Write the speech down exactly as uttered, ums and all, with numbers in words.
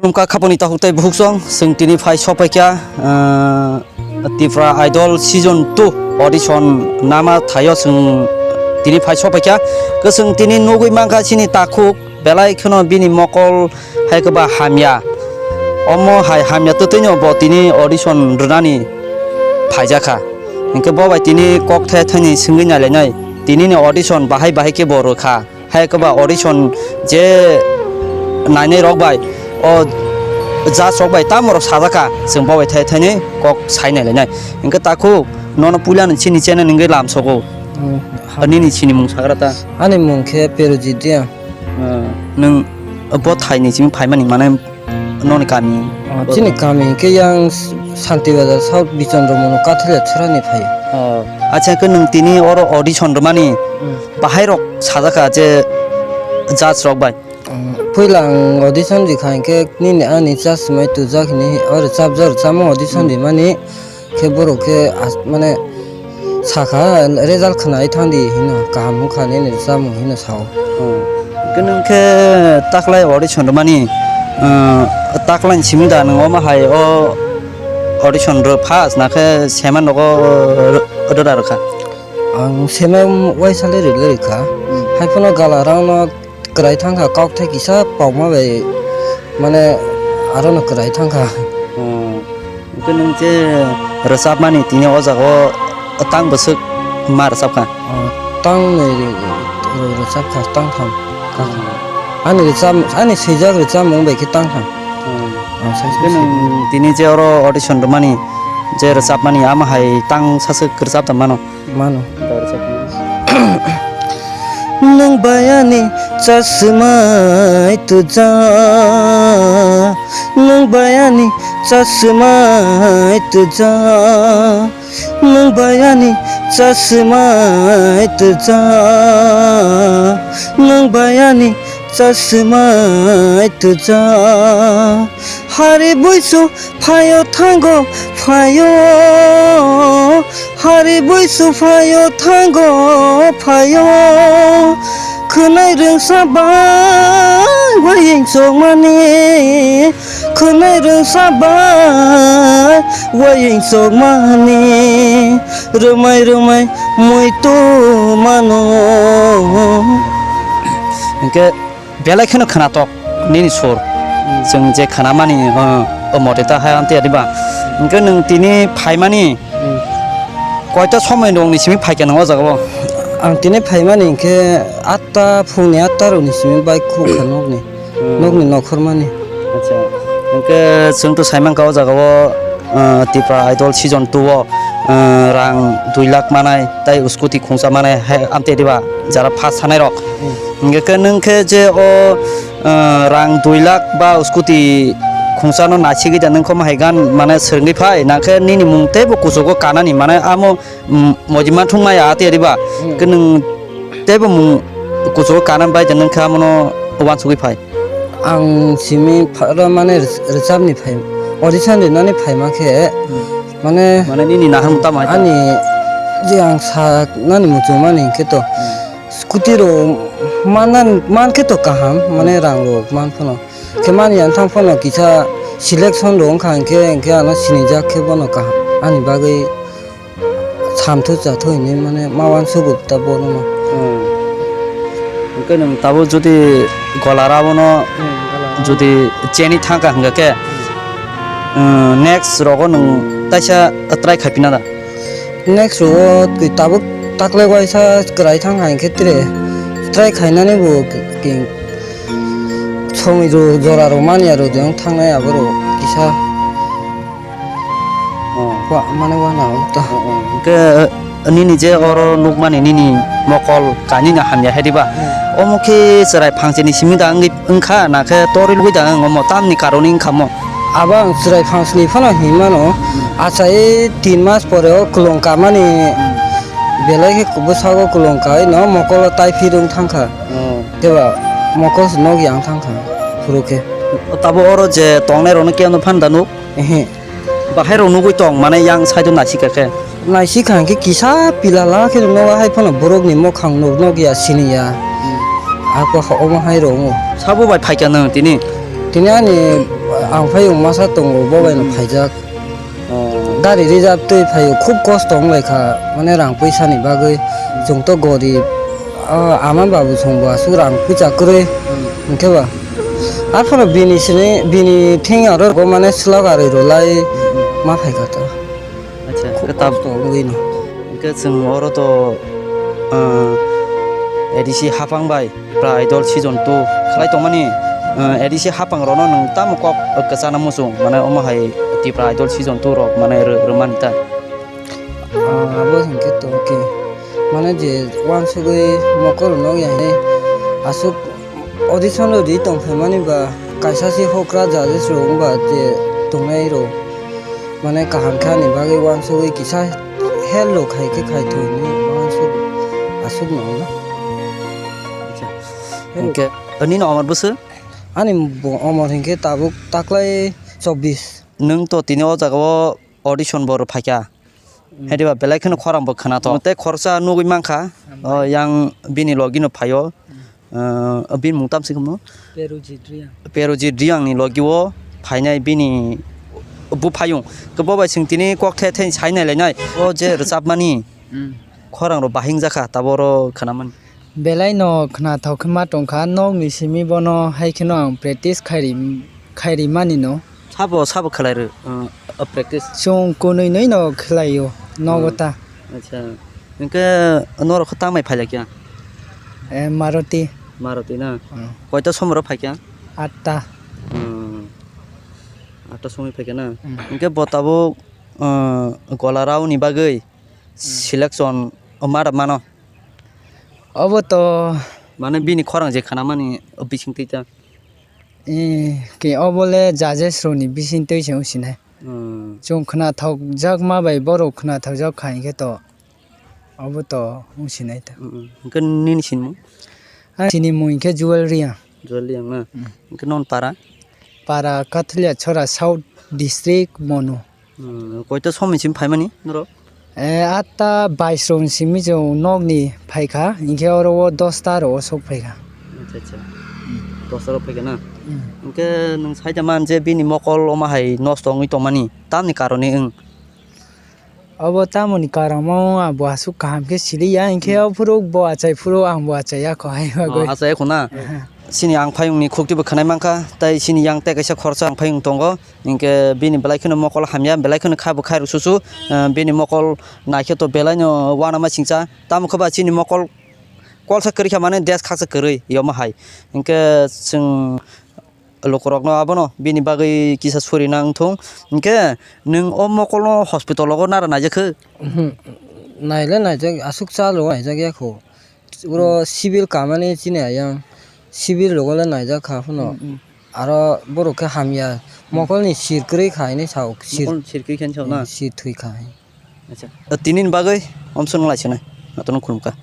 Khulumkha khaponi takhuk tei bukhuk song, chwng tini phai sokphaikha, ah, Tipra Idol Season two audition nama thaio chwng tini phai sokphaikha. Kwchwng tini nugwi mankha chini takhuk, belai kheno bini mokol hai kwba hamya. Omo hai hamya twtwino bo tini audition rwnani phaijakha. Hinkhe bo bai tini kok the thani swngwi nailainai, tinini audition bahai bahai khe bo rwkha. Hai kwba audition je nainai rok bai, o judge rok bai tamo rok sajak kha, chwng bo bai thai thaini kok sai nai lainai. Hinkhe takhuk nono puila ni chini channel hwngwi lam sogo. Hmm. Nini chini mung sagra ta? Ani mung khe Perujit Reang. Ah, nwng bo thai ni simi phaimani mane noni kami? Oh, chini kami hwnkhe yang Santi Bazar South Bichondro Mono Kathila Chhorani phai. Oh, acha, khe nwng tini oro audition rwmani Hmm. bahai rok sajak kha je judge rok bai? Hmm, puila ang audition rikha hinkhe nini ani chasmai tujak hini oro chapjak chamung audition Hmm. rimani. Khe borok khe as-, mane sakha, "Result khwnai thangdi," hino, "Kaham wngkha nini samung," hino sao. Hmm. Khe nwng khe taklai audition rwmani, uh, taklai ni simi da nwng omo hai o audition rw first na khe sema nogo rw-, rwda rwkha? Ang sema waisa le rwle rwkha. Hmm. Hai phano gala rang no kwrai thangkha, kok thai kisa pokma bai, mane, aro no kwrai thangkha. Oh, hwnkhe nwng je rwchapmani tini o jaga o tang bwswk ma rwchapkha? Oh, tang nwi ri-, ri-, rwchapkha, tang tham. Ani rwchap-, ani swijak rwchapmung bai khe tang tham. Hmm. Oh, sai hwnkhe sai nwng sai. Tini je oro audition rwmani, je rwchapmani, ama hai tang saswk rwchap tong mano? Mano. Nwng bai ani chasmai tuja, nwng bai ani chasmai tuja, nwng bai ani chasmai tuja, nwng bai ani chasmai tuja. Hari buisu phaio thango phaio, hari buisu phaio thango phaio. Khwnai rwngsa bai wayeng chokmani, khwnai rwngsa bai wayeng chokmani, rwmai rwmai muitu mano. Hwnkhe belai kheno khwnatok nini sur. Hmm. Chwng je khwnamani, o, o mote ta hai amtwi adiba. Hwnkhe nwng tini phaimani Hmm. koita somoi rokni simi phaikha nwng o jaga o? Ang tini phaimani hwnkhe atta, phungni atta rokni simi bai khukha nokni, Hmm. nokni nokhormani. Acha. Hwnkhe chwng to saimankha o jaga o, uh, Tipra Idol season two o, uh, rang dui lakh manai, tai scooty khungsa manai, hai amtwi diba jara first sanai rok. Hmm. Hwnkhe khe nwng khe je o, uh, rang dui lakh ba scooty khungsa no naisigwi da nwng kho ma hai gan mane swrwngwi phai, nang khe nini mung teibo kuchugo kanani mane amo, mm, moji manthung maya ate diba. Hmm. Khe nwng teibo mung kuchugo kanan bai da nwng khe amono uansugwi phai. Ang simi phara mane rwch-, rwchapni phai, audition rinani phaima khe, Hmm. mane Mane nini nahar tamo hai ta? Ani je ang sa nani muchungmani hwnkhe to, Hmm. scooty rok manan, man khe to kaham, mane rang rok man phano. Khe mani ang thang phano kisa selection rok wngkha hwnkhe, hwnkhe ano sinijak khe bono kaham. Ani bagwi Samthu chathu hinwi mane ma uansugo ta bono no. Hmm. Hwnkhe nwng tabuk jodi golara bono Hmm, golara. Jodi cheni thangkha hwnkhe khe, Hmm. hmm, next rogo nwng taisa try khaipina da? Next rogo twi tabuk taklai waisa kwrai thangkha hwnkhe tre try khainani bo ki-, ki-, somoi ro jora rok manya rok de wng thangnai abo rok kisa. Oh. Wa, mane wa na ta. Oh, oh. Hwnkhe, eh, nini je oro nukmani nini mokol kanina hamya hai diba? Hmm. Omo khe chwrai phangchini simi da wngwi wngkha, na khe torwi lugwi da wng, omo tamni karoni wngkha mo? Abo ang chwrai phangchini phano hinmano. Hmm. Acha, e tin mas pore o kwlwng kamani Hmm. belai khe bwsago kwlwng kai no mokolo tai phirwng thangkha. Oh. Teba mokol se nok yang thangkha phuru khe. Tabo oro je tongnai rokno kebo no phan da nuk? Ehe. Bahai rok nugwi tong, mane yang side o naisika khe. Naisika hwnkhe kisa pila la khe rwno hai phano borokni mokhang nuk nuk ya sini ya. Hmm. Ako ha-, omo hai rok wngo. Sabo bai phaikha nwng tini? Tini ani Ang phai masa tongo, bo bai no Hmm. phaijak. Oh. Gari reserve twi phaio, khub kosto wng lai kha, mane rang puisa ni bagwi. Hmm. Chwng to gorib, ah, ama babu chwng bo aswk rang puisa kwrwi. Hmm. Hwnkhe ba, arphano bini sini, bini thing aro bo mane slok arwi rw lai Hmm. ma phai kha to. Acha, Khub khe tab-, kosto wngwi no. Hwnkhe chwng oro to, ah, A D C hapang bai Tipra Idol season two khlai tongmani, ah, A D C hapang rokno nwng tamo kok kwchana muchung, mane omo hai Tipra Idol season two rok mane rw-, rwmani ta? Ah, abo hwnkhe to khe, mane je uansugwi mokol rwno ya hwnwi aswk audition rw ri tong phaimani ba kaisa se hokra judges rok wng ba je tongnai rok. Mane kaham khe ani bagwi uansugwi kisa help rok khai khe khai thwi hinwi uansuk aswk no wngna. Acha. Help. Hwnkhe, nini omor bwswk? Ani bo-, omor hinkhe tabuk taklai chobbish. Nwng to tini o jaga o audition bo rw phaikha. Hmm. Hediba belai kheno khorang bo khwnathok. Tei khoroksa nugwi mankha, Hambai. O yang bini logi no phaio. Hmm. Ah, bini mung tam se kamo? Perujit Riang. Perujit Riang ni logi o phainai bini buphayung. Khe bo bai chwng tini kok the the sai nai lainai. O je rwchapmani Hmm. khorang rok bahing jakha, taboro khwnamani. Belai no khwnathok khe ma tongkha, nok ni simi bono hai kheno ang practice khai ri, khai ri mani no. Sabo, sabo khlai rw, uh, practice? Chwng kunui nui no khlai o, nogo Hmm. ta. Acha. Hwnkhe norok khe tamo bai phai lai kha? Eh, Maruti. Maruti na? Hmm. Koita somoi rok phai kha? Atta. Hmm. Atta somoi phai kha na? Hmm. Hwnkhe bo tabuk, uh, gola rao ni bagwi Hmm. selection ma rw mano? Obo to Mane bini khorang je khwnamani bising twi ta. Eh, ke obo le judges rokni bising twi se wng sinai. Hmm. Chwng khwnathok jakma bai borok khwnathok jak kha hinkhe to obo to wng sinai ta. Hmm, hmm. Hwnkhe nini sinimung? Ang sinimung hinkhe Jewel Riang. Jewel Riang na? Hmm. Hwnkhe non para? Para Kathulia Chhora South District Monu. Hmm, koita somoi simi phaimani norok? Eh, atta bais rok simi chwng nokni phaikha, hinkhe oro o dosta ro o sok phaikha. Acha, acha. Dosta ro phaikha na? Hmm. Hinkhe nwng saida man je bini mokol omo hai nosto wngwi tongmani, tamni karone wng? Obo tamoni karomo ang bo aswk kaham khe siliya, hinkhe Hmm. o phuru bo achai phuru ang bo achai ya kho hai Oh, bagwi. Achai ya kho na? Aha. Chini ang phayungni khukti bo khwnai mankha, tei chini yang tei kaisa khoroksa ang phayung tongo. Hinkhe bini belai kheno mokol hamya, belai kheno kha bo khairok susu, eh, bini mokol naikhe to belai no uanama singcha. Tamo khe ba chini mokol kolsa kwrwi kha mane desh khaksa kwrwi yomo hai. Hinkhe chwng lukurokno abono bini bagwi kisa surina wngthung. Hinkhe nwng o mokolno hospital rogo nara naijak khe? Mhm. Naile naijak, aswk chalo naijak ya kho. Uro Hmm. civil kamani chini ayang, civil rogo le naijak kha phano. Hmm, hmm. Aro borok khe hamya, Hmm. mokolni sir kwrwi kha hinwi sao, sir, Mokol sir kwrwi kha hinwi sao na? Hmm, sir thwi kha. Acha. Tini ni bagwi omsong lai sinai, notono khulumkha.